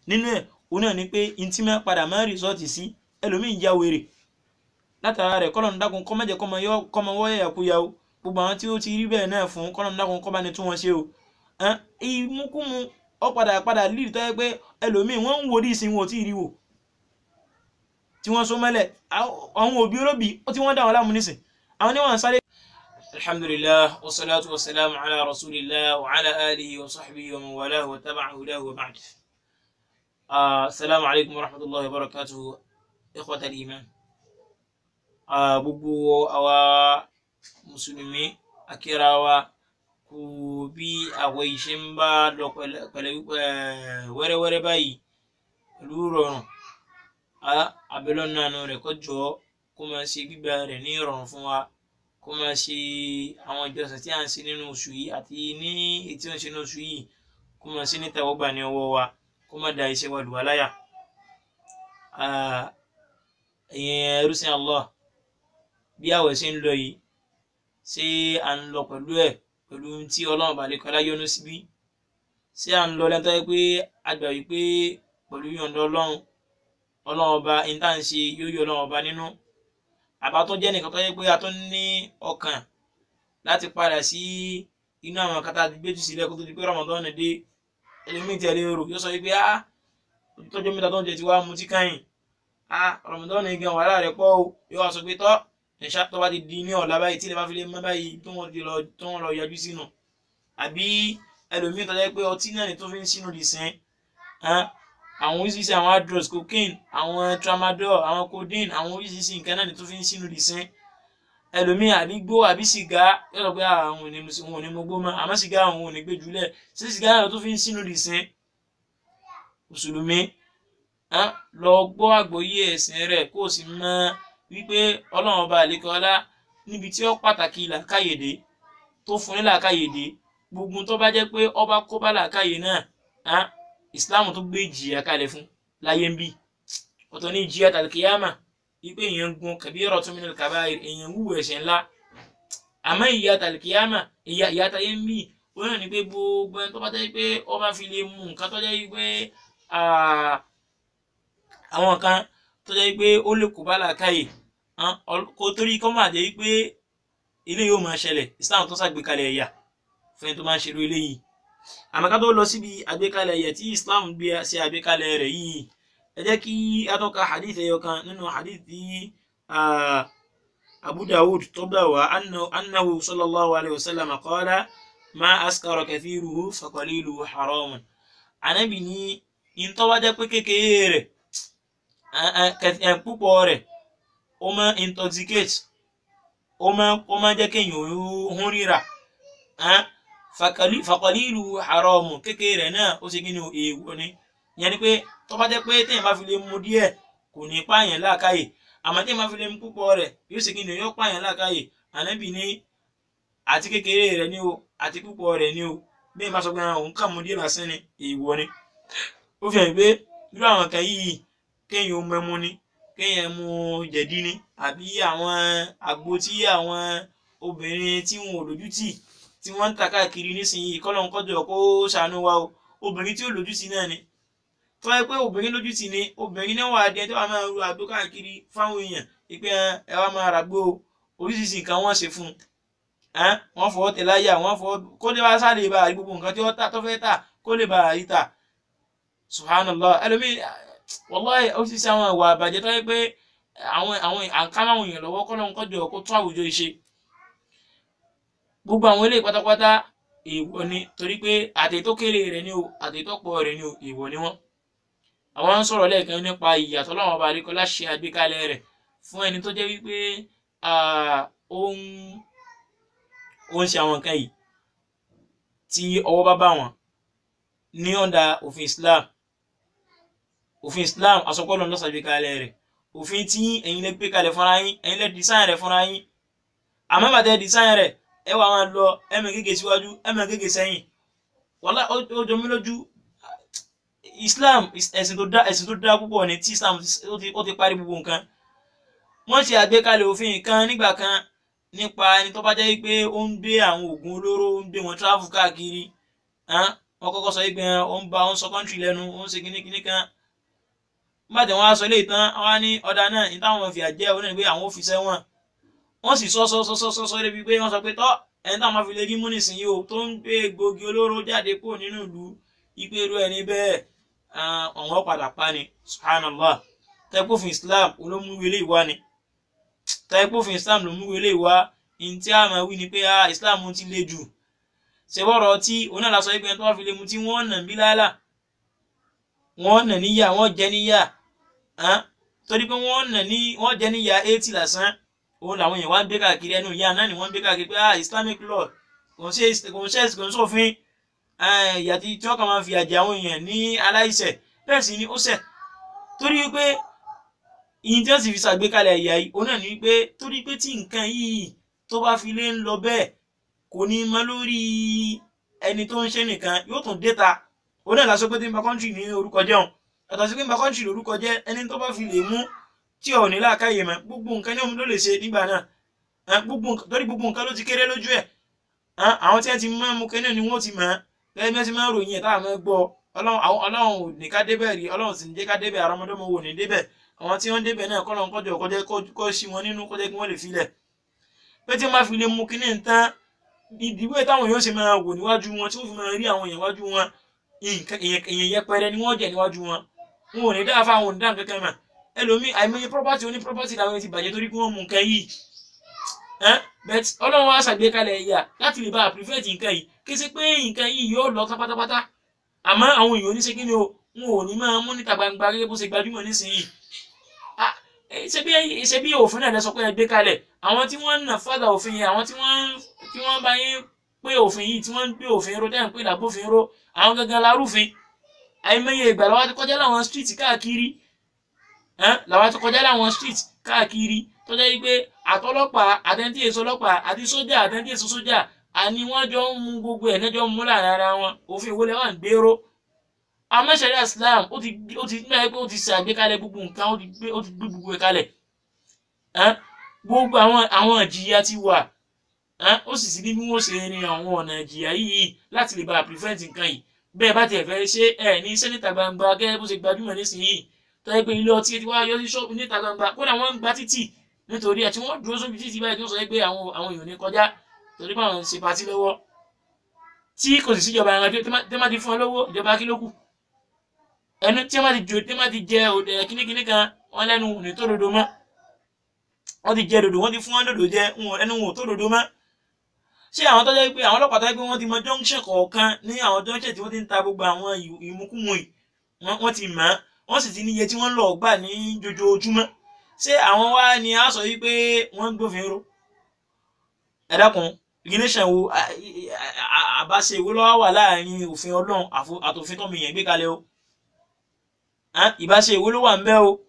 Nínú ẹ̀ òun náà ni pé ntí máa padà máa rìsọ́ọ̀tì sí ẹlòmíì ya wèrè látara rẹ̀. Kọ́lọ́n dákun kó má jẹ́ kọ́mọ wọ́yà yakuya o. Gbogbo àwọn tí ó ti rí bẹ́ẹ̀ náà fún kọ́lọ́n dákun kó bá ní tún wọn ṣe o. Ìmúkúmu ó padà líì tó yẹ pé ẹlòmíì wọ́n ń wo ní ìsìn wọn ò tí ì rí wò tí wọ́n so mọ́lẹ̀ àwọn òbí olóbì ó tí wọ́n dá wọn láàmú nísìn àwọn oníwọ̀n sáré. Alhamdulillah wassalatu wassalamu ala rasulillah wa ala alihi wa sahbihi wa man walahu wa tabi'a hudahu wa ba'd. Assalamu alaikum wa rahmatullahi wa barakatuhu, ikhwata al-iman. Gbogbo àwa mùsùlùmí akíra wa kú bí àwẹ̀ yìí ṣe ń bá lọ pẹ̀lẹ́ wẹ́rẹ́wẹ́rẹ́ báyìí pẹ̀lú rọrùn. Abẹ́lọ́ nánú rẹ̀ kó jọ̀ọ́ kó máa ṣe gbígbà rẹ̀ ní ìrọ̀rùn fún wa, kó máa ṣe àwọn ìjọsìn tí à ń ṣe nínú oṣù yìí àti ní èyí tí ó ń ṣe nínú oṣù yìí kó máa ṣe ní tẹ́wọ́gbà ní ọwọ́ wa, kó má da iṣẹ́ wa lù wá láyà. Ẹ̀yin ẹrúsìn Allah, bí àwẹ̀ ṣe ń lọ yìí, ṣé à ń lọ pẹ̀lú ẹ̀ pẹ̀lú tí Ọlọ́run bá lè kọ́lá yọ́nú síbí? Ṣé à ń lọ lẹ́ńtọ́ yẹ pé a gbà wípé pẹ̀lú yọ̀ǹda Ọlọ́run, Ọlọ́run ọba ní tá à ń ṣe yóò yọ Ọlọ́run ọba nínú? Àbá tó jẹ́ nìkan tó yẹ pé a tó ní ọkàn láti padà sí inú àwọn kata gbéjù sílẹ̀ kó tó di pé Ramadan dé. Ẹlòmíì tí ẹ lè rò yóò sọ wípé ah, tọ́jú mẹ́ta tó ń jẹ ti wá mutí káyìn, ah, Ramadan gan wàhálà rẹ̀ pọ̀ o. Yóò wá sọ pé tọ́ ẹ̀ṣá tó bá ti di ní ọ̀la báyìí tí ilẹ̀ bá fi lè mọ́ báyìí tó wọ́n ti lọ tó wọ́n lọ yọjú sínú. Àbí ẹlòmíì tó jẹ́ pé ọtí náà ni tó fi ń sínú di sẹ́n, àwọn oríṣiríṣi àwọn drugs, cocaine, àwọn tramadol, àwọn codeine, àwọn oríṣiríṣi nǹkan náà ni tó fi ń sínú di sẹ́n. Ẹlòmíì àbí gbó àbí sìgá yóò sọ pé àwọn ò ní mu gbó mọ́, àmọ́ sìgá àwọn ò ní gbé jùlẹ̀, ṣé sìgá náà tó fi ń sínú di sẹ́n? Mùsùlùmí lọ gbọ́ àgbọ́yé ẹ̀sìn rẹ̀ kó o sì mọ wípé Ọlọ́run ọba àlekè ọlá níbi tí ó pàtàkì làákàyè dé tó fún ní làákàyè dé, gbogbo tó bá jẹ́ pé ọba kó bá làákàyè náà, Islam tó gbé ìjìyà kalẹ̀ fún láyé ń bí. Ọ̀tọ̀ ní ìjìyà tàlùkìyàmà wípé èèyàn ń gun kabiratun minal kabair, èèyàn ń wúwo ẹ̀ṣẹ̀ ńlá. Àmọ́ ìyà tàlùkìyàmà, ìyà táyé ń bí, ó náà ní pé gbogbo ẹni tó bá jẹ́ pé ọba fi lè mú nǹkan tó jẹ́ wípé àwọn kan tó jẹ́ pé ó lè kó bá làákàyè kó torí kó máa jẹ́ wípé ilé yóò máa ṣẹlẹ̀, Islam tó ṣàgbékalẹ̀ ẹ̀yà fún ẹni tó máa ń ṣerú eléyìí. Àmọ́ ká tó lọ síbi àgbékalẹ̀ ẹ̀yà tí Islam gbé ṣe àgbékalẹ̀ rẹ̀ yìí, ẹ jẹ́ kí a tó ka hadith ẹyọ kan nínú hadith tí Abu Dawud tó gbà wá, annahu sallallahu alayhi wa sallam qala ma askara kathiruhu fa qaliluhu haramun. Ànábì ní ìntọ́ wá jẹ́ pé kékeré rẹ̀ púpọ̀ rẹ̀ ó máa intoxicate, ó máa jẹ́ kéèyàn hún ríra, faqalilu haramu, kékeré rẹ̀ náà ó ṣe kí ni èèwọ̀ ni. Ìyẹn ni pé tó bá jẹ́ pé téèyàn bá fi lè mu díẹ̀ kò ní pààyàn láàkáyè, àmọ́ téèyàn bá fi lè mu púpọ̀ rẹ̀ yóò ṣe kí ni yóò pààyàn láàkáyè. Ànábì ní àti kékeré rẹ̀ ni o àti púpọ̀ rẹ̀ ni o, bí èèyàn bá sọ pé òun kàn mu díẹ̀ lásán ni èèwọ̀ ni. Ó fi hàn pé irú àwọn kan yìí kéèyàn ó mẹ́mu ni, kéèyàn mu jẹ̀dí ni, àbí àwọn àgbo tí àwọn obìnrin tí wọn ò lójútì tí wọ́n ń ta káàkiri nísìnyí, kọ́lọ́n kọ́jọ kó ṣàánú wa o. Obìnrin tí ò lójútì náà ni, tó yẹ pé obìnrin lójútì ni, obìnrin náà wà dé tó wà máa ru àgbo káàkiri fáwọn èèyàn ìpè ẹ wá máa ràgbo, oríṣiríṣi nǹkan wọ́n ṣe fún un, wọ́n fọwọ́ tẹ̀ láyà, wọ́n fọwọ́ kó lè bá sáré bá rí gbogbo nǹkan tí wọ́n tà tó fẹ́ tà kó lè bá rí tà. Subhanallah, ẹlòmíì wallahi ó sì ṣe àwọn ìwà àbàjẹ́ tó yẹ pé àwọn àwọn àǹkámáwọn èèyàn lọ́wọ́, kọ́lọ́n kọ́jọ kó tún àwùjọ ṣe. Gbogbo àwọn eléyìí pátápátá èèwọ̀ ni, torí pé àtèyí tó kéré rẹ̀ ni o àtèyí tó pọ̀ rẹ̀ ni o, èèwọ̀ ni wọ́n. Àwọn ń sọ̀rọ̀ lẹ́ẹ̀kan nípa ìyà tọ́lọ́run ọba àríkọlá ṣe àgbékalẹ̀ rẹ̀ fún ẹni tó jẹ́ wípé ó ń ṣe àwọn nǹkan yìí tí ọwọ́ bá bá wọn ní ọ̀dà òfin Islam. Òfin Islam asọ́pọ̀lọ́ ló ṣàgbékalẹ̀ rẹ̀, òfin tí ẹ̀yin lè gbé kalẹ̀ fúnra yín, ẹ̀yin lè design rẹ̀ fúnra yín. Àmọ́ bàtẹ́ design rẹ̀ ẹ wà máa lọ ẹ máa gègé síwájú ẹ máa gègé sẹ́yìn. Wàlá ó jọ mí lójú. Islam ẹ̀sìn tó dá púpọ̀ ni, tí Islam ó ti parí gbogbo nǹkan. Wọ́n ṣe àgbékalẹ̀ òfin kan nígbà kan nípa ẹni tó bá jẹ́ pé ó ń gbé àwọn oògùn olóró, ó ń gbé wọn travel káàkiri, Wọ́n kọ́kọ́ sọ pé ó ń ba ó ń sọ kọ́ńtì lẹ́nu, ó ń ṣe kíní kíní kan. Nígbà tí wọ́n á sọ ilé ìtàn, wọ́n á ní ọ̀dà náà ní táwọn fìyà jẹ òun náà ni pé àwọn ò fi sẹ́wọ̀n. Wọ́n sì sọ sọ sọ sọ sọ sọ débi pé wọ́n sọ pé tọ́ ẹni táwọn máa fi lè rí mú nísìnyí o tó ń gbé egbògi olóró jáde kúrò nínú ìlú, ipe irú ẹni bẹ́ẹ̀ ọ̀wọ́n padà pa ni. Subhanallah. Tẹ́kọ̀fin Islam ló mú ilé ìwá ni. Tẹ́kọ̀fin Islam ló mú ilé ìwá. Ní tí a máa wí ni pé Islam ti le jù. Ṣe bọ́rọ̀ tí òun náà la sọ pé ẹni tó bá fi lè mu tí wọ́n nà bí lálà, wọ́n nà níyà, wọ́n jẹ níyà, torí pé wọ́n nà ní wọ́n jẹ níyà 80 lásán. Òun làwọn èèyàn wá ń gbé káàkiri ẹnu ìyá náà ni wọ́n ń gbé káàkiri pé Islamic law kò ń ṣe kò ń sófin ìyà tí wọ́n kàn máa fi àjẹ àwọn èèyàn ní aláìṣẹ̀. Bẹ́ẹ̀ sì ni ó ṣẹ̀, torí pé ìyìn tí wọ́n sì fi ṣàgbékalẹ̀ ìyà yìí òun náà ni pé torí pé tí nǹkan yìí tó bá fi lé ń lọ bẹ́ẹ̀ kò ní mọ lórí ẹni tó ń ṣe nìkan, yóò tún déta. Òun náà la sọ pé tí ń ba kọ́ńtì ní orúkọ jẹun, yàtọ̀ sí pé ń ba kọ́ńtì lórúkọ jẹ́, ẹni tó bá fi lè mú tí ò ní làákàyè mọ́, gbogbo nǹkan ní òun ló lè ṣe nígbà náà, torí gbogbo nǹkan ló ti kéré lójú ẹ̀. Àwọn tí wọ́n ti máa mú kẹ́nà ni wọ́n ti mọ̀ gẹ́gẹ́ bí wọ́n ti máa ń ròyìn ẹ̀ táwọn máa gbọ́. Ọlọ́run ò ní ká débẹ̀ rí, Ọlọ́run sì ń jẹ́ ká débẹ̀, àrọ́mọdọ́mọ wò ní débẹ̀. Àwọn tí wọ́n débẹ̀ náà kọ́lọ́n kọjọ kọjẹ́ kọ́ sí wọn nínú kọjẹ́ kí wọ́n lè filẹ̀. Pé tí wọ́n bá fi lè mú kíní tán, ìdíwé táwọn èèyàn ṣe máa wò níwájú wọn, tí wọ́n fi máa rí àwọn èèyàn wájú wọn, èèyàn yẹpẹrẹ ni wọ́n jẹ́ níwájú wọn. Wọn ò ní dáa fáwọn ò ní dáa kankan mọ́. Ẹlòmíì àìmọye property oní property làwọn ti bàjẹ́ torí pé wọ́n mú nǹkan yìí. But Ọlọ́run wá ṣàgbékalẹ̀ ìyà láti lè bá prevent nǹkan yìí. Kì í ṣe pé nǹkan yìí yóò lọ tán pátápátá, àmọ́ àwọn èèyàn ní ṣe kí ni o, wọn ò ní máa mú níta gbangba gẹ́gẹ́ bó ṣe gbajúmọ̀ nísìnyìí. Ṣe bí òfin náà lẹ sọ pé ẹ gbé kalẹ̀, àwọn tí wọ́n ń nà fádà òfin yẹn, àwọn tí wọ́n bá yín pé òfin yìí, tí wọ́n ń gbé òfin ró, tẹ́ ń pè lágbófin ró, àwọn gangan larúfin. Àìmọye ìgbà làwọn ti kọjá láwọn street káàkiri, làwọn ti kọjá láwọn street káàkiri tó jẹ́ wípé àtọlọ́pàá àtẹ̀ntì èso ọlọ́pàá àti sójà àtẹ̀ntì èso sójà àní wọ́n jọ ń mú gbogbo ẹ̀ lẹ́jọ́ ń mú láàrin ara wọn. Òfin ìwọlé wà ń gbèrò. Àmọ́ ṣẹ̀ríà Islam ó ti gbé pé ó ti ṣàgbékalẹ̀ gbogbo nǹkan, ó ti gbé gbogbo ẹ̀ kalẹ̀. Gbogbo àwọn ìjìyà ti wà, ó sì sí ní bí wọ́n ṣe rin àwọn ọ̀nà ìjìyà yìí láti lè bá prevent nǹkan yìí. Bẹ́ẹ̀ bá tiẹ̀ fẹ́ ṣe ẹ̀ ní iṣẹ́ níta gbangba gẹ́gẹ́ bó ṣe gbajúmọ̀ nísìnyìí, tó yẹ pé ilé ọtí ti wá yọ sí ṣọ́ọ̀bù níta gbangba, kódà wọ́n ń gba títì nítorí ẹ̀ tí wọ́n dúró sóbi títì báyìí tí wọ́n sọ pé àwọn èèyàn ní kọjá torí pé àwọn ń ṣe patí lọ́wọ́, tí kò sì síjọba ẹran tí wọ́n ti fún ọ lọ́wọ́ ìjọba kí ló kù ẹnu tí wọ́n ti jò tí wọ́n ti jẹ òdẹ kínníkínní kan wọ́n lẹ́nu ní tó dodo mọ́, wọ́n ti jẹ dodo, wọ́n ti fún wọn dodo jẹ ẹnu wọn ò tó dodo mọ́. Ṣé àwọn tó jẹ́ pé àwọn ọlọ́pàá tó jẹ́ pé wọ́n ti mọ junction kọ̀ọ̀kan ní àwọn junction tí wọ́n ti ń ta gbogbo àwọn ìmukúmu yìí, wọ́n ti mọ̀, wọ́n sì ti níye tí wọ́n ń lọ gbà ní jojoojúmọ́. Ṣé àwọn wá ni a sọ wípé wọ́n ń gbófin ró? Ẹ dákun, relation wo àbáṣe wo ló wà láàrin òfin Ọlọ́run àtòfin tọ́mọ èèyàn gbé kalẹ̀ o? Ìbáṣe wo ló wà ń bẹ o?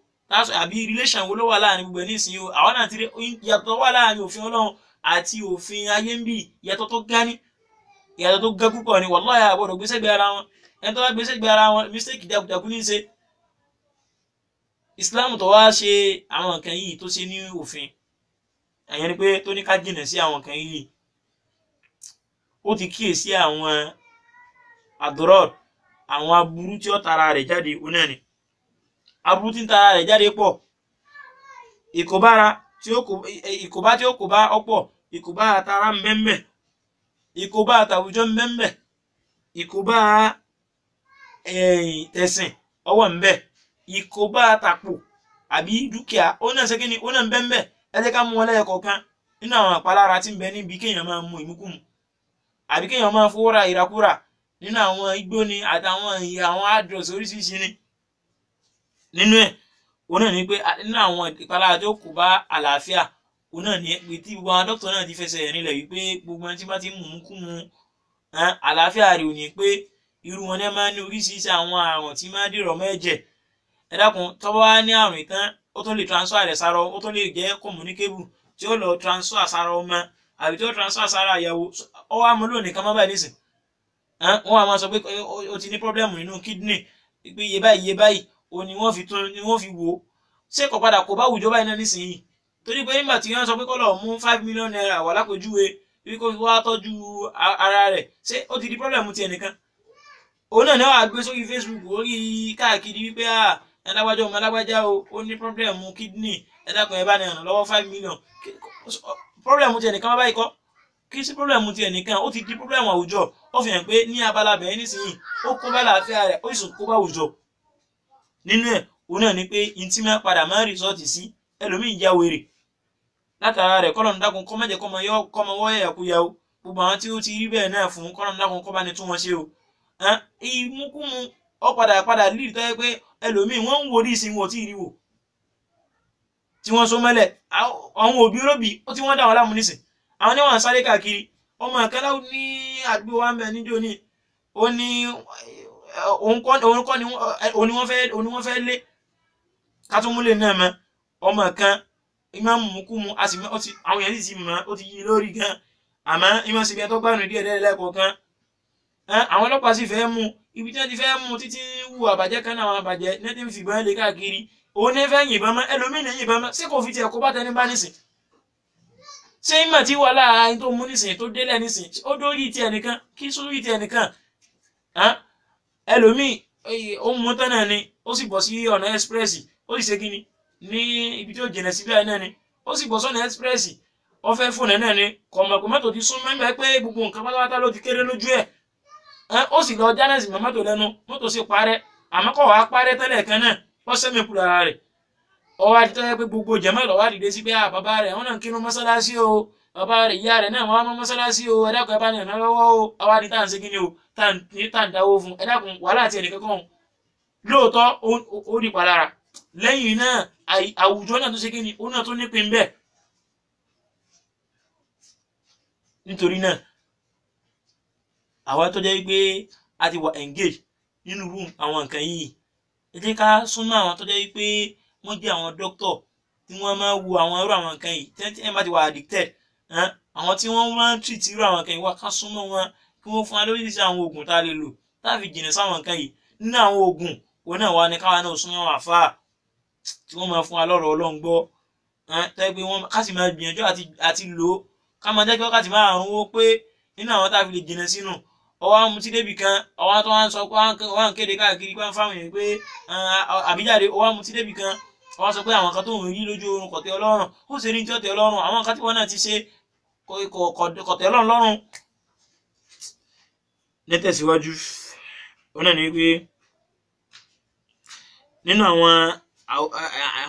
Àbí relation wo ló wà láàrin gbogbo ẹ̀ nísìnyí o? Àwọn náà ti rí ìyàtọ̀ wà láàrin òfin Ọlọ́run àti òfin ayé ń bì, ìyàtọ̀ tó ga ní, ìyàtọ̀ tó ga púpọ̀ ni. Wallahi àgbọ̀dọ̀ gbéṣẹ́ gbé ara wọn. Ẹni tó bá gbéṣẹ́ gbé ara wọn, mistake jagunjagun ní í ṣe. Islam tó wá ṣe àwọn nǹkan yìí tó ṣe ní òfin, ẹ̀yẹn ni pé tó ní ká jìnà sí àwọn nǹkan yìí, ó ti kíyèsí àwọn àdúrọ̀ àwọn aburú tí ó tara rẹ̀ jáde. Ó náà ni aburú tí ń tara rẹ̀ jáde pọ̀, ìkóbára tí ó kò ìkóbá tí ó kò bá ọ̀pọ̀, ìkóbá àtara ń bẹ́ńbẹ́, ìkóbá àtàwùjọ ń bẹ́ńbẹ́, ìkóbá tẹ̀sìn ọwọ́ ń bẹ, ìkóbá àtàpò àbí dúkìá ó náà ṣe kíni ó náà ń bẹ́ńbẹ́. Ẹ jẹ́ ká mú wọn lẹ́yọ kọ̀ọ̀kan nínú àwọn àpalára tí ń bẹ níbi kéèyàn máa mu ìmúkùmù àbí kéèyàn máa fowó ra ìrakúrà nínú àwọn igbó ni àtàwọn àwọn àdírọ̀sì oríṣiríṣi ni. Nínú ẹ̀ òun náà ni pé nínú àwọn ìpalára tó kó bá àlàáfíà, òun náà ni pé tí gbogbo àwọn dókítà náà ti fẹsẹ̀ rinlẹ̀ wípé gbogbo ẹni tí bá ti ń mú kú mu àlàáfíà rẹ̀ ò ní pé, irú wọn ní máa ń ní oríṣiríṣi àwọn àrùn tí máa ń dìrọ̀ mọ́ ẹ̀jẹ̀. Ẹ dákun, tó bá wá ní àrùn ìtàn, ó tún lè transfer rẹ̀ sára, ó tún lè jẹ́ communicable tí ó lọ transfer sára ọmọ àbí tí ó transfer sára ìyàwó. Ó wá mú lónìí kan mọ́ báyìí nísìn, wọ́n á máa sọ pé ó ti ní problem nínú kidney, pé iye báyìí iye báyìí ó ní wọ́n fi tún ni wọ́n fi wò ó. Ṣé kò padà kò bá àwùjọ báyìí náà nísìnyìí? Torí pé nígbà tí wọ́n sọ pé kó lọ mú 5 million naira wà lápèjúwe bí kò fi wá tọ́jú ara rẹ̀, ṣé ó ti di problem ti ẹnìkan? Òun náà ni wàá gbé sórí Facebook orí káàkiri wípé à ẹlágbájá ọmọ ẹlágbájá o, ó ní pọ́blẹ́mù kidney, ẹ dákun ẹ bá ní ràn lọ́wọ́ 5 million. Pọ́blẹ́mù tiẹ̀ nìkan báyìí kọ́, kí sí pọ́blẹ́mù tiẹ̀ nìkan, ó ti di pọ́blẹ́mù àwùjọ. Ó fi hàn pé ní abala bẹ̀rẹ̀ nísìnyí ó kó bá làáfíà rẹ̀, ó sì kó bá àwùjọ. Nínú ẹ̀ òun náà ni pé ntí máa padà máa ń rìsọ́ọ̀tì sí ẹlòmíì ya wèrè látara rẹ̀. Kọ́lọ́n dákun kọ́ mẹ́jẹ̀ kọ́mọ yọ kọ́mọ wọ́ ẹ̀yà kúya o. Gbogbo àwọn tí ó ti rí bẹ́ẹ̀ náà fún kọ́lọ́n dákun kọ́ bá ní tún wọn ṣe o. Ìmúkúmu ó padà líì tó yẹ pé ẹlòmíì wọ́n ń wo ní ìsìn wọn ò tí ì rí wò tí wọ́n so mọ́lẹ̀. Àwọn òbí olóbì ó tí wọ́n dà wọ́n láàmú nísìn, àwọn níwọ̀n sáré káàkiri. Ọmọ kan ní àdúgbò wa ń bẹ níjó ní ó ní òun kọ́ ni òun wọ́n fẹ́ lé ká tún múlẹ̀ náà mọ́. Ọmọ kan ìmọ̀ mú a sì àwọn èèyàn sì ti mọ̀, ó ti yí lórí gan, àmọ́ ìmọ̀ síbi ẹ̀ tó gbànú díẹ̀ díẹ̀ lẹ́kọ̀ọ̀kan. Àwọn ọlọ́pàá sì fẹ́ mú ibi tí wọ́n ti fẹ́ mú títí wù àbàjẹ́ kan náà, àwọn àbàjẹ́ ní ti ń fìbọn lé káàkiri. Òun ní fẹ́ yìnbọn mọ́ ẹlòmíì ní yìnbọn mọ́, ṣé kò fi tiẹ̀ kó bá tẹni bá nísìn? Ṣé ìmọ̀ tí wà láàárín tó mú nísìn tó délẹ̀ nísìn ó dórí tiẹ̀ nìkan kí sórí tiẹ̀ nìkan? Ẹlòmíì ó mú tán náà ni ó sì bọ̀ sí ọ̀nà express, ó sì ṣe kíni ní ibi tí ó jìnà síbẹ̀ náà ni ó sì bọ̀ sọ́nà express, ó fẹ́ fònà náà ni kọ̀mọ̀kọ̀ mọ́tò ti sún mẹ́mbẹ́ pé gbogbo nǹkan pátápátá ló ti kéré lójú ẹ̀, ó sì lọ jánẹ́sì mọ́ mọ́tò lẹ́nu, mọ́tò sì parẹ́. Àmọ́ kọ̀ wá parẹ́ tẹ́lẹ̀ kan náà wọ́n sẹ́mi kú lára rẹ̀. Ọwọ́ adìtọ́ yẹ pé gbogbo jẹ̀mọ́ lọ́wọ́ àdìdé sí pé bàbá rẹ̀ wọ́n náà ń kírun mọ́sálásí o, bàbá rẹ̀ ìyá rẹ̀ náà wọ́n á mọ́ mọ́sálásí o, ẹ dákun ẹ bá ní ọ̀nà lọ́wọ́ o. Ọwọ́ adìtá ń ṣe kí ni o, tá à ń dáwó fún, ẹ dákun wàhálà àti ẹnìkan kan lóòótọ́ ó rí palára. Lẹ́yìn náà àwùjọ náà tó ṣe kí ni ó náà tó nípìn bẹ́ẹ̀. Nítorí náà àwa tó jẹ́ pé a ti wà engage nínú room àwọn nǹkan yìí, ẹ jẹ́ ká súnmọ́ àwọn tó jẹ́ pé wọ́n jẹ́ àwọn dókítọ̀ tí wọ́n máa wo àwọn irú àwọn nǹkan yìí tí wọ́n bá ti wà addicted, àwọn tí wọ́n máa ń treat irú àwọn nǹkan yìí wá, ká súnmọ́ wọn kí wọ́n fún wa lóríṣiríṣi àwọn oògùn tá a lè lò tá a fi jìnnà sáwọn nǹkan yìí. Nínú àwọn oògùn òun náà wà ní káwa náà súnmọ́ àwọn àfáà tí wọ́n máa fún wa lọ́rọ̀ Ọlọ́run gbọ́, tẹ́ pé wọ́n ká sì máa gbìyànjú àti lò ó, ká máa jẹ́ kí wákàtí márùn-ún ó pé nínú àwọn tá a fi lè jìnnà sínú. Ọwọ́ àwọn mutí débì kan, ọwọ́ tó wá ń sọ pé wọ́n ń kéde káàkiri pé wọ́n fáwọn èèyàn pé àbíjáde. Ọwọ́ àwọn mutí débì kan, ọwọ́ sọ pé àwọn kan tó ń rí lójú oorun kò tẹ́ Ọlọ́run, ó sì rí ní tí ó tẹ́ Ọlọ́run, àwọn kan tí wọ́n náà ti ṣe kò tẹ́ Ọlọ́run lọ́rùn. Nítẹ̀síwájú, òun náà ní pé nínú àwọn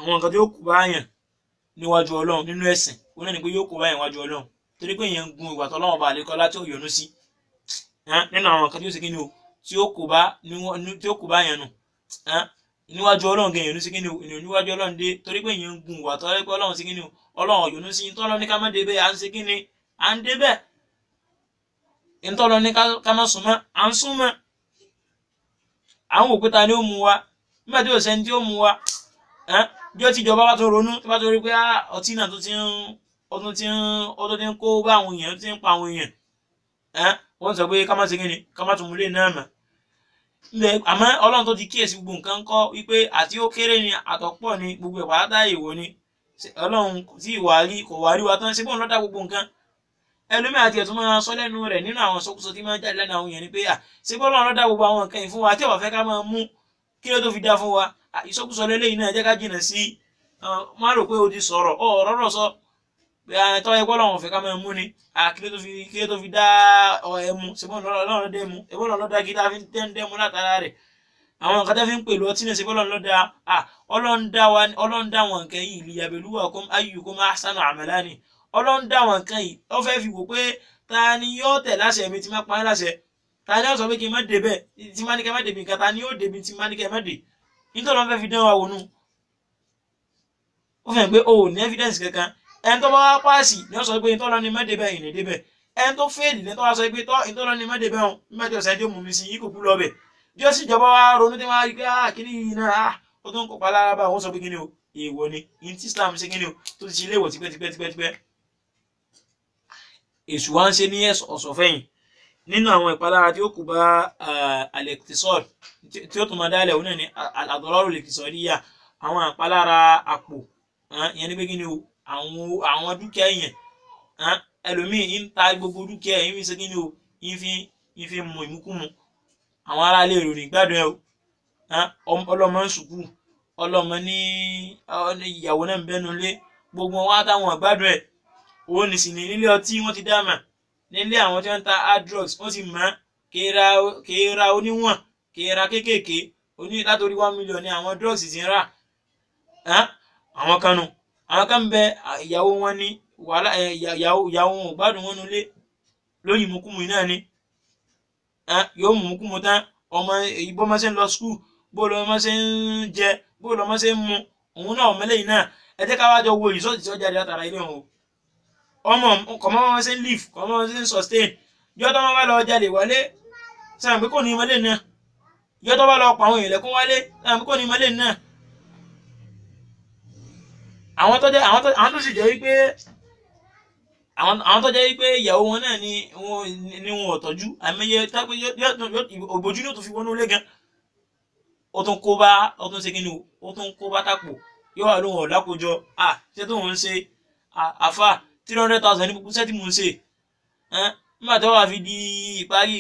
nǹkan tí ó kù bá yàn níwájú Ọlọ́run nínú ẹ̀sìn, òun náà ní pé yóò kó bá yàn níwájú Ọlọ́run, torí pé èèyàn ń gun ìwà tọ́lọ́run ọba àlékọ́lá tí ó yọ́nú sí. Nínú àwọn nǹkan tí ó ṣe kíni o tí ó kó bá yàn nù níwájú Ọlọ́run gan yọ́nú sí kíni o, ènìyàn níwájú Ọlọ́run dé, torí pé èèyàn ń gun ìwà tọ́lọ́run Ọlọ́run sí kíni o, Ọlọ́run yọ́nú sí. Ntọ́lọ́ ní ká má débẹ̀ à ń ṣe kíni à ń débẹ̀, ntọ́lọ́ ní ká má súnmọ́ à ń súnmọ́. Àwọn òkúta ni ó mú wa nígbà tí ò sẹ́ni tí ó mú wa, bí ó ti jọba bá tó ronú tó bá tó rí pé ọtí náà tó ti ń kó bá àwọn èèyàn, tó ti ń pa àwọn èèyàn, wọ́n sọ pé ká má ṣe kíni ká má tún múlé náà mọ́. Àmọ́ Ọlọ́run tó ti kíyèsí gbogbo nǹkan kọ́ wípé àti ó kéré ni àtọ̀pọ̀ ni gbogbo ẹ̀ pátá èèwọ̀ ni. Ọlọ́run kò tí ì wà rí, kò wà rí wa tán, ṣé bóun ló dá gbogbo nǹkan. Ẹlòmíì àti ẹ̀tún máa sọ lẹ́nu rẹ̀ nínú àwọn sọkúsọ tí máa ń jáde lẹ́nu àwọn èèyàn ni pé ṣé bọ́lọ́run ló dá gbogbo àwọn nǹkan yìí fún wa tí ó bá fẹ́ ká máa mú, kí ló tó fi dá fún wa? Ìsọkúsọ lélẹ́yìn náà jẹ́ ká jìnà sí. Má rò pé o ti sọ̀rọ̀ ọ̀rọ̀ rọ̀ sọ pé tọ́ ẹ gbọ́dọ̀ wọn fẹ́ ká máa mú ni, kí ló tó fi dá ẹmu, ṣé bọ́lọ́run ló dá ẹmu, ṣé bọ́lọ́run ló dá kí tá a fi ń dẹ́mu látara rẹ̀. Àwọn nǹkan tẹ́ fi ń pèlú ọtí náà ṣé bọ́lọ́run ló dá. Ọlọ́run dá wọn nǹkan yìí liyabluwakum ayyukum ahsanu amala ni. Ọlọ́run dá wọn nǹkan yìí, ó fẹ́ fi wò pé ta ni yóò tẹ̀ láṣẹ mi tí má pa á láṣẹ, ta ni ó sọ pé kí n má débẹ̀ tí má ní kẹ́ má débi nǹkan, ta ni yóò débi tí má ní kẹ́ má dé, nítorí wọn fẹ́ fi dán wa wò nù. Ó fi hàn pé o ò ní evidence kankan. Ẹni tó bá wá páàsì ni ó sọ pé ìtọ́lọ́ ni má débẹ̀ ìní débẹ̀, ẹni tó fẹ́ẹ̀lì ni tó wá sọ pé ìtọ́lọ́ ni má débẹ̀ ọ̀hún nígbà tí ọ̀sẹ̀ tí ó mú mi sí yìí kò kú lọ bẹ̀. Bí ó sì jọba wá ronú tí wọ́n á rí pé kíní yìí náà ó tó ń kópa lára bá òun sọ pé kíní o èèwọ̀ ni ní tí Islam ṣe kíní o tó ti ṣe léèwọ̀ tipẹ́tipẹ́tipẹ́. Èṣù wa ń ṣe ní ọ̀sọ̀fẹ́yìn nínú àwọn ìpalára tí ó kù bá al-iqtisad tí ó tún máa dálẹ̀ òun náà ni al-adrar al-iqtisadiyya, àwọn ìpalára àpò, ìyẹn ní pé kí ni o àwọn dúkìá yẹn, ẹlòmíì ń ta gbogbo dúkìá yẹn ń fi ṣe kí ni o ń fi mu ìmúkúmu. Àwọn ará ilé ìròyìn gbádùn ẹ o. Ọlọ́mọ ń sùkú, ọlọ́mọ ní ìyàwó náà ń bẹ́nu lé, gbogbo wọn wá táwọn gbádùn ẹ̀. Òun nì sì ní nílé ọtí wọ́n ti dá mà, nílé àwọn tí wọ́n ń ta hard drugs wọ́n ti mọ̀, kéèrà oníwọ̀n, kéèrà kéékèèké, oní látòrí 1 million ní àwọn drugs ti ń rà. Àwọn kan nu, àwọn kan ń bẹ ìyàwó wọn ní wàhálà, ìyàwó wọn ò gbádùn wọn nulẹ̀ lórí ìmukúmu náà ni. Yóò mú ìmukúmu tán, ọmọ ìbọn ṣe ń lọ skul, bó lọmọ ṣe ń jẹ, bó lọmọ ṣe ń mu, òun náà ọmọlẹ́yìn náà. Ẹ jẹ́ ká wá jọ wo ìsọ́ọ̀tì tí ó jáde látara ilé wọn o. Ọmọ kọ̀mọ́ wọn ṣe ń live, kọ̀mọ́ wọn ṣe ń sustain. Yọ́ tó wọn bá lọ jalè wálé, sáà pé kò ní ìmọ̀lẹ́ náà. Yọ́ tó bá lọ pa àwọn èèyàn lẹ́kún wálé, sáà pé kò ní ìmọ̀lẹ́ náà. Àwọn tó jẹ́ àwọn tó sì jẹ́ wípé àwọn tó jẹ́ wípé ìyàwó wọn náà ni wọn ò tọ́jú, àmọye ògbójú ní ó tún fi wọnú ilé gan. Ó tún kó bá, ó tún ṣe kí ni o, ó tún kó bá tàpò. Yóò wà lóhùn ọ̀dàkójọ, ṣé tó ń ṣe àfà 300,000 ní gbogbo iṣẹ́ tí mò ń ṣe. Nígbà tó wà fi di ìparí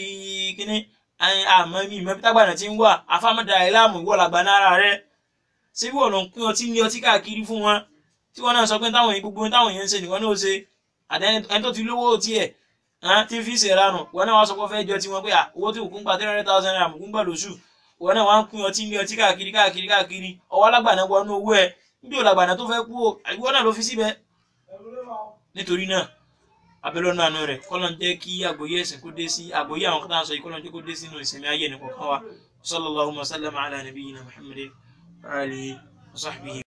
kínní, àmọ́ mi ìmọ̀ tágbàna ti ń wà, àfà má dara ẹ̀ láàmú, ìwọ làgbà nára rẹ̀. Ṣé bí wọ́n lọ ń pín ọtí ní ọtí káàkiri fún wọn? Tí wọ́n náà sọ pé táwọn gbogbo táwọn èèyàn ń ṣe nìkan náà ó ṣe. Àtẹni tó ti lówó tiẹ̀ tí fi ṣe ìranù, wọn náà wá sọ pé fẹ́ jọ tiwọn pé owó tí òkú ń gba 300,000 naira òkú ń gbà lóṣù. Wọn náà wá ń pín ọtí ní ọtí káàkiri káàkiri káàkiri. Ọwọ́ alágbàna wọnú owó ẹ, níbi òlàgbàna tó fẹ́ kú o, ìwọ náà ló fi síbẹ̀. Nítorí náà, abẹ́lọ́nà àánú rẹ̀, kọ́lọ́n jẹ́ kí àgbọ́yé ẹ̀sìn kó dé sí àgbọ́yé àwọn kan tá à ń sọ yìí, kọ́lọ́n jẹ́ kó dé sínú ìsinmi ayé ẹnì kọ̀ọ̀kan wa. Sallallahu wa sallama ala nabiyyina Muhammadin wa alihi wa sahbihi.